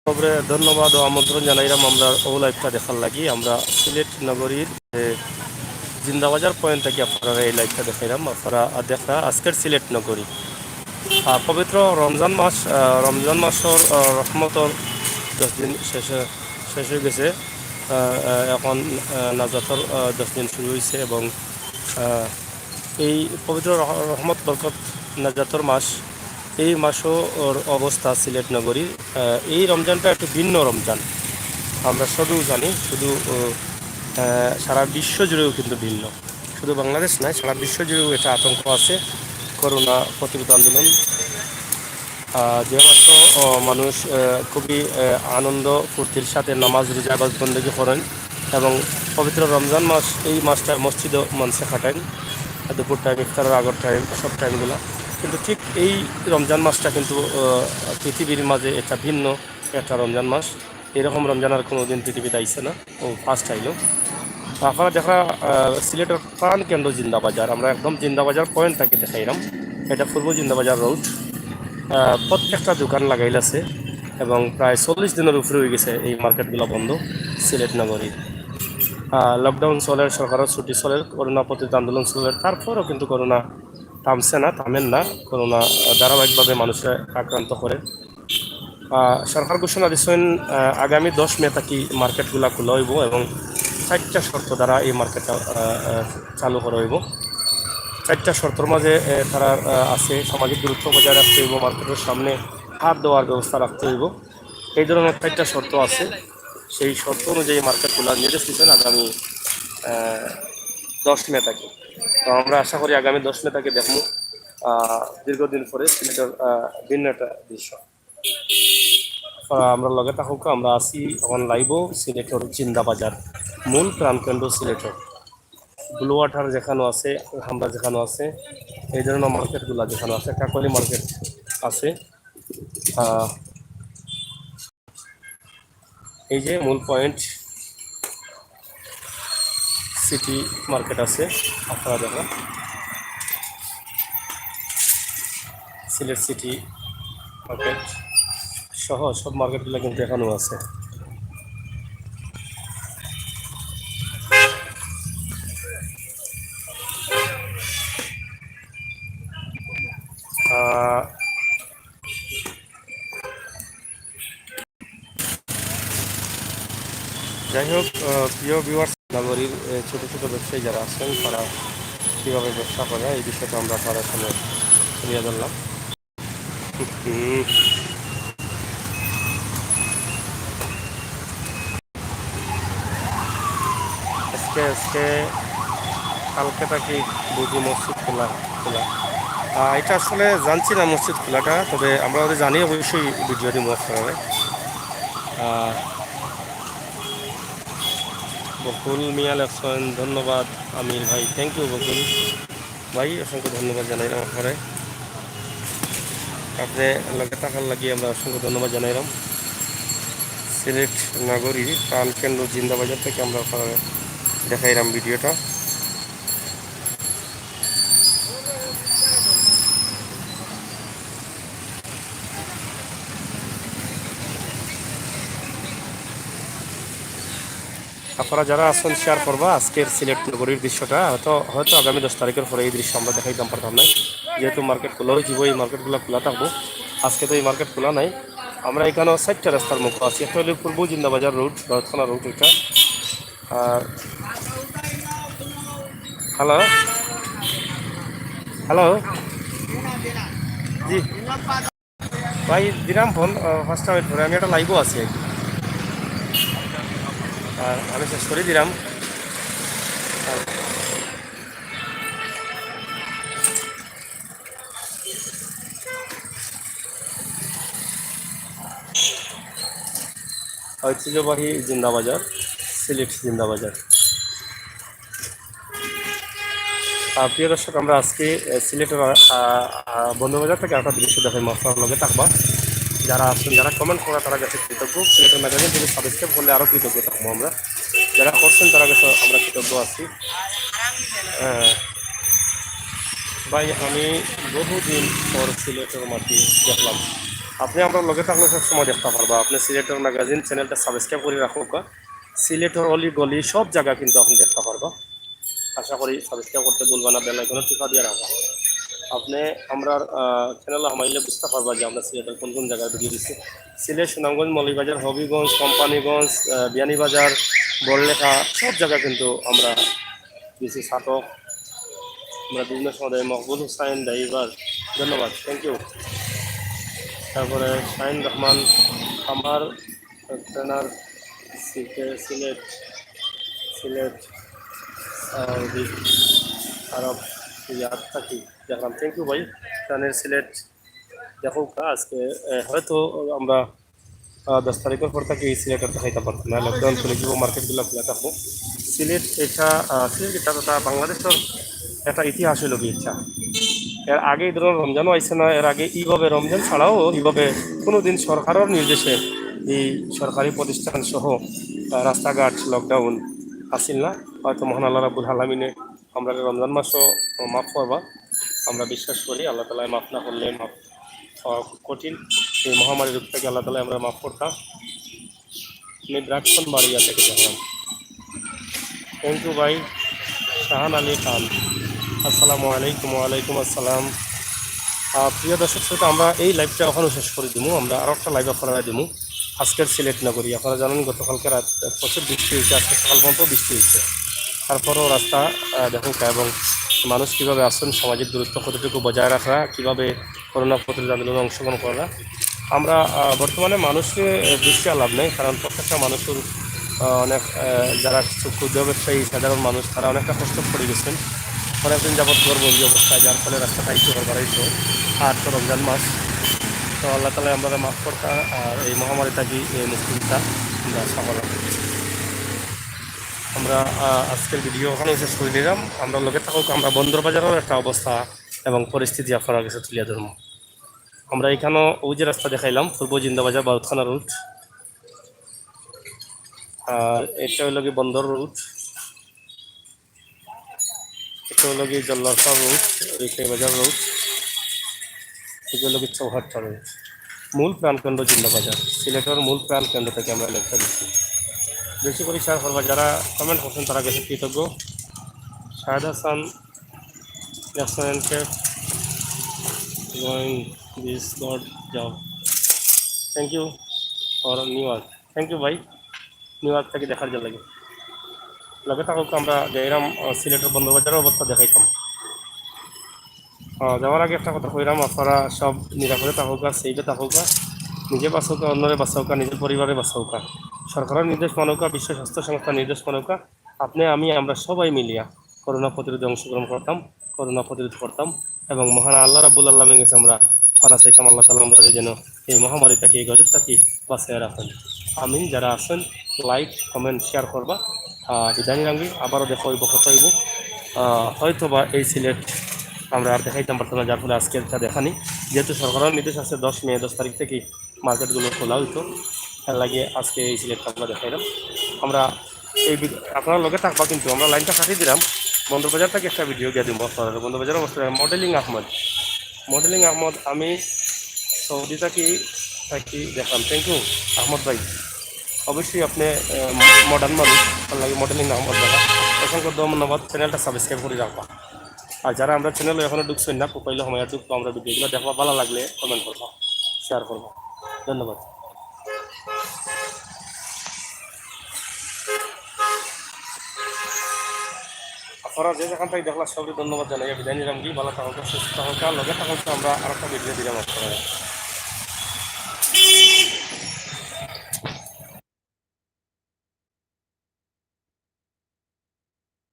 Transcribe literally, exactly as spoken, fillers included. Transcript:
সবরে ধন্যবাদ ও আমন্ত্রণ জানাইলাম আমরা ও live-টা দেখার লাগি। আমরা সিলেট নগরীর, এ, জিন্দাবাজার point থাকি আপনারা এই live-টা দেখাইলাম। আপনারা দেখরা আজকের সিলেট নগরী। আহ, পবিত্র রমজান মাস, আহ, রমজান মাসর, আহ, রহমতর দশ দিন শেষে, শেষ হয়ে গেছে। আহ, আহ, এখন, আহ, নাজাতর, আহ, দশ দিন শুরু হয়েছে এবং, আহ, এই পবিত্র রহ-, রহমত বরকত নাজাতর মাস, এই মাসও ওর অবস্থা সিলেট নগরীর, আহ, এই রমজানটা একটু ভিন্ন রমজান। আমরা সবই জানি, শুধু, আহ, আহ, সারা বিশ্ব জুড়েও কিন্তু ভিন্ন। শুধু বাংলাদেশ নয়, সারা বিশ্ব জুড়েও এটা আতঙ্ক আছে করোনা প্রতিরোধ আন্দোলন। আহ, যে মাত্র, আহ, মানুষ, আহ, খুবই, আহ, আনন্দ ফুর্তির সাথে নামাজ, রোজা, ইবাদত বন্দেগী করেন এবং পবিত্র রমজান মাস, এই মাসটা মসজিদে মানষে কাটাইন, দুপুর টাইম, ইফতারের আগর টাইম, সব টাইমগুলা। কিন্তু ঠিক এই রমজান মাসটা কিন্তু, আহ, পৃথিবীর মাঝে একটা ভিন্ন একটা রমজান মাস। এরকম রমজান আর কোনোদিন পৃথিবীতে আইছে না, ও first আইলো। তো আপনারা দেখরা, আহ, সিলেটের প্রাণকেন্দ্র জিন্দাবাজার, আমরা একদম জিন্দাবাজার point থাকি দেখাইলাম। এটা পূর্ব জিন্দাবাজার রোড। আহ, প্রত্যেকটা দোকান লাগাইল আছে এবং প্রায় চল্লিশ দিনের উপরে হয়ে গেছে এই মার্কেটগুলো বন্ধ সিলেট নগরী। আহ, lockdown চলের, সরকারের ছুটি চলের, করোনা প্রতিরোধ আন্দোলন চলের, তারপরও কিন্তু করোনা থামছে না, থামেন না। করোনা, আহ, ধারাবাহিকভাবে মানুষের আক্রান্ত করে। আহ, সরকার ঘোষণা দিচ্ছেন, আহ, আগামী দশ মে থাকি মার্কেটগুলা খোলা হইব এবং চারটা শর্ত দ্বারা এই মার্কেটটা, আহ, আহ, চালু করা হইব। চারটা শর্তর মাঝে, আহ, তারা, আহ, আছে সামাজিক দূরত্ব বজায় রাখতে হইব, মার্কেটের সামনে হাত দেওয়ার ব্যবস্থা রাখতে হইব। এই ধরনের চারটা শর্ত আছে। সেই শর্ত অনুযায়ী মার্কেট খোলার নির্দেশ দিচ্ছেন আগামী, আহ, দশ মে থাকি। তো আমরা আশা করি আগামী দশ মে থাকি দেখবো, আহ, দীর্ঘদিন পরে সিলেটের, আহ, ভিন্ন একটা দৃশ্য। আহ, আমরা লগে থাকুক, আমরা আছি এখন live-ও সিলেটের জিন্দাবাজার, মূল প্রাণকেন্দ্র সিলেটের। ব্লু ওয়াটার যেখানে আছে, আমরা যেখানে আছে, এই ধরনের মার্কেটগুলা যেখানে আছে, কাকলি মার্কেট আছে, আহ, এই যে মূল পয়েন্ট সিটি মার্কেট আছে, আপনারা দেখো সিলেট সিটি মার্কেট সহ সব মার্কেটগুলো কিন্তু এখানেও আছে। আহ, যাই হোক, আহ, প্রিয় ভিউয়ার্স, নগরীর, আহ, ছোট ছোট ব্যবসায়ী যারা আছেন, তারা কীভাবে ব্যবসা করে, এই বিষয়টা আমরা আপনাদের সামনে তুলে ধরলাম। হুম। আজকে, আজকে কালকে থাকি বুঝি মসজিদ খোলা, খোলা। আহ, এটা আসলে জানছি না মসজিদ খোলাটা, তবে আমরা যদি জানি অবশ্যই ভিডিও দিব আপনারা। আহ, বকুল মিয়া লেখছেন, ধন্যবাদ আমির ভাই, thank you বকুল ভাই, অসংখ্য ধন্যবাদ জানাইলাম আপনারে। আপনি লগে থাকার লাগি আমরা অসংখ্য ধন্যবাদ জানাইলাম। সিলেট নগরী প্রাণকেন্দ্র জিন্দাবাজার থেকে আমরা আপনারে দেখাইলাম ভিডিওটা। আপনারা যারা আছেন শেয়ার করবা আজকের সিলেট নগরীর দৃশ্যটা। হয়তো, হয়তো আগামী দশ তারিখের পরে এই দৃশ্য আমরা দেখাইতাম পারতাম না, যেহেতু মার্কেট খোলা হয়ে যাবো, এই মার্কেটগুলো খোলা থাকবো। আজকে তো এই মার্কেট খোলা নাই। আমরা এখানেও চারটা রাস্তার মুখো আছি, একটা হলো পূর্ব জিন্দাবাজার রোড, ভারতখানা রোড এটা। আর হ্যালো, হ্যালো, জি। ভাই, দিলাম ফোন, আহ, পাঁচটা মিনিট পরে। আমি একটা লাইভও আছি আর কি। আর আমি শেষ করে দিলাম। আর ঐতিহ্যবাহী জিন্দাবাজার, সিলেট জিন্দাবাজার। আহ, প্রিয় দর্শক, আমরা আজকে, আহ, সিলেটের, আহ, আহ, বন্দরবাজার থেকে একটা দৃশ্য দেখাই, আপনারা লগে থাকবা। যারা আছেন, যারা কমেন্ট করা, তারা কাছে কৃতজ্ঞ। সিলেটের ম্যাগাজিন থেকে সাবস্ক্রাইব করলে আরও কৃতজ্ঞ থাকবো আমরা। যারা করছেন, তারা কাছে আমরা কৃতজ্ঞ আছি। আহ, ভাই, আমি বহুদিন পর সিলেটের মাটি দেখলাম। আপনি আমরার লগে থাকলে সবসময় দেখতা পারবা। আপনি সিলেটর ম্যাগাজিন চ্যানেলটা সাবস্ক্রাইব করি রাখউক্কা। সিলেটর অলি গলি সব জাগা কিন্তু আপনি দেখতা পারবা। আশা করি সাবস্ক্রাইব করতে ভুলবা না, বেল আইকনও টিপা দিয়া রাখবা। আপনি আমরার, আহ, চ্যানেলো হামাইলে বুঝতা পারবা যে আমরা সিলেটর কোন কোন জাগার ভিডিও দিছি। সিলেট, সুনামগঞ্জ, মৌলভীবাজার, হবিগঞ্জ, কোম্পানীগঞ্জ, আহ, বিয়ানীবাজার, বড়লেখা সব জাগা কিন্তু আমরা দিছি। ছাতক, আমরা বিভিন্ন সময় মকবুল হুসাইন ড্রাইভার, ধন্যবাদ, থ্যাংক ইউ। তারপরে শাহিন রহমান, আমার ট্রেনার, সিলেট, সিলেট, সৌদি আরব, রিয়াদ থাকি দেখলাম। থ্যাংক ইউ ভাই, ট্রেনার সিলেট। দেখউক্কা, আজকে, এ, হয়তো আমরা, আহ, দশ তারিখর পর থাকি এই সিলেটর দেখাইতাম পারতাম না, লকডাউন খুলি দিব, মার্কেটগুলা খোলা থাকবো। সিলেট এটা, আহ, সিলেট এটা, এটা বাংলাদেশর একটা ইতিহাস অইলো গি ইটা। এর আগে এই ধরনের রমজানও আইছে না, এর আগে ইভাবে রমজান ছাড়াও ইভাবে কোনো দিন সরকারর নির্দেশে এই সরকারি প্রতিষ্ঠান সহ, আহ, রাস্তাঘাট লকডাউন আছিল না। হয়তো মহান আল্লাহ রাব্বুল আলামিনে আমরারে রমজান মাসও মাফ করবা, আমরা বিশ্বাস করি। আল্লাহ তাআলায় মাফ না করলে মাফ পাওয়া খুব কঠিন। এই মহামারীর রূপ থাকি আল্লাহ তাআলায় আমরারে মাফ করতা। আমি ব্রাকসন বাড়িয়া থাকি দেখলাম। থ্যাংক ইউ ভাই। শাহান আলী খান, আসসালামু আলাইকুম। ওয়ালাইকুম আসসালাম। আহ, প্রিয় দর্শক শ্রোতা, আমরা এই লাইভটা ওখানে শেষ করি দিমু। আমরা আরো একটা লাইভ আপনারারে দিমু আজকের সিলেট নগরী। আপনারা জানেন, গতকালকে রাত প্রচুর বৃষ্টি হয়েছে, আজকে সকাল পর্যন্ত বৃষ্টি হয়েছে। তারপরেও রাস্তা, আহ, দেখউক্কা, এবং মানুষ কিভাবে আছেন, সামাজিক দূরত্ব কতটুকু বজায় রাখা, কিভাবে করোনা প্রতিরোধ আন্দোলনে অংশগ্রহণ করা। আমরা, আহ, বর্তমানে মানুষরে, আহ, দুষিয়া লাভ নাই, কারণ প্রত্যেকটা মানুষর, আহ, অনেক, আহ, যারা কিছু ক্ষুদ্র ব্যবসায়ী, সাধারণ মানুষ, তারা অনেকটা কষ্ট পড়ে গেছেন। অনেকদিন যাবত ঘরবন্দি অবস্থায়, যার ফলে রাস্তাত আইতে পারবা না, আর তো রমজান মাস। তো আল্লাহ তাআলায় আমরারে মাফ করতা, আর এই মহামারী থাকি এই মুশকিলটা আমরা সাফল্য। আমরা, আহ, আজকের ভিডিও ওখানে শেষ করি দিলাম। আমরার লগে থাকউক্কা, আমরা বন্দর বাজারর একটা অবস্থা এবং পরিস্থিতি আপনারার কাছে তুলিয়া ধরমু। আমরা এখানেও ওই যে রাস্তা দেখাইলাম, পূর্ব জিন্দাবাজার বারুদখানা রোড, আর এটা হইল কি বন্দর রোড, এটা হইল কি জল্লারপাড় রোড, রিকাই বাজার রোড, এটা হইল কি চৌহাট্টা রোড। মূল প্রাণকেন্দ্র জিন্দাবাজার, সিলেটর মূল প্রাণকেন্দ্র থাকি আমরা লেকচার দিচ্ছি। বেশি করে শেয়ার করবা, যারা কমেন্ট করছেন তারার কাছে কৃতজ্ঞ। শাহেদ হাসান, রেস্টুরেন্টে going this God job। Thank you for New York. Thank you ভাই, নিউ ইয়র্ক থাকি দেখার জন্য। লগে থাকউক্কা, আমরা যাইরাম, আহ, সিলেটর বন্দর বাজারর অবস্থা দেখাইতাম। আহ, যাওয়ার আগে একটা কথা কইরাম, আপনারা সব নিরাপদে থাকউক্কা, সেফে থাকউক্কা, নিজে বাঁচউক্কা, অন্যরে বাঁচাউক্কা, নিজর পরিবাররে বাঁচাউক্কা। সরকারর নির্দেশ মানউক্কা, বিশ্ব স্বাস্থ্য সংস্থার নির্দেশ মানউক্কা। আপনে আমি আমরা সবাই মিলিয়া করোনা প্রতিরোধে অংশগ্রহণ করতাম, করোনা প্রতিরোধ করতাম এবং মহান আল্লাহ রাব্বুল আলামিনের কাছে আমরা পানা চাইতাম, আল্লাহ তাআলা আমরারে যেন এই মহামারী থাকি, এই গজব থাকি বাঁচাইয়া রাখেন। আমিন। যারা আছেন, like, comment, share করবা। আহ, বিদায় নিলাম গি, আবারও দেখা অইবো, কথা অইবো। আহ, হয়তো বা এই সিলেট আমরা আর দেখাইতাম পারতাম না, যার ফলে আজকে এটা দেখানি। যেহেতু সরকারর নির্দেশ আছে দশ মে, দশ তারিখ থাকি মার্কেটগুলো খোলা অইতো, এর লাগি আজকে এই সিলেটটা আমরা দেখাইলাম। আমরা এই ভিড-, আপনারা লগে থাকবা, কিন্তু আমরা লাইনটা কাটি দিলাম। বন্দর বাজার থাকি একটা ভিডিও গিয়া দিমু আপনারারে। বন্দর বাজার অবস্থা, মডেলিং আহমদ, মডেলিং আহমদ, আমি সৌদি থাকি, থাকি দেখলাম। থ্যাংক ইউ আহমদ ভাই, অবশ্যই আপনে, আহ, মডার্ন মানুষ, আপনার লাগি মডেলিং আহমদ ভাই, অসংখ্য ধন্যবাদ। চ্যানেলটা সাবস্ক্রাইব করি রাখবা। আর যারা আমরার চ্যানেলো এখনো ঢুকছেন না, প্রোফাইলো সময় ঢুকবা, আমরার ভিডিওগুলো দেখবা, ভালা লাগলে কমেন্ট করবা, শেয়ার করবা। ধন্যবাদ। আপনারা যে যেখান থাকি দেখলা, সবরে ধন্যবাদ জানাইয়া বিদায় নিলাম গি। ভালা থাকউক্কা, সুস্থ থাকউক্কা, লগে থাকউক্কা, আমরা আরেকটা ভিডিও দিলাম আপনারারে।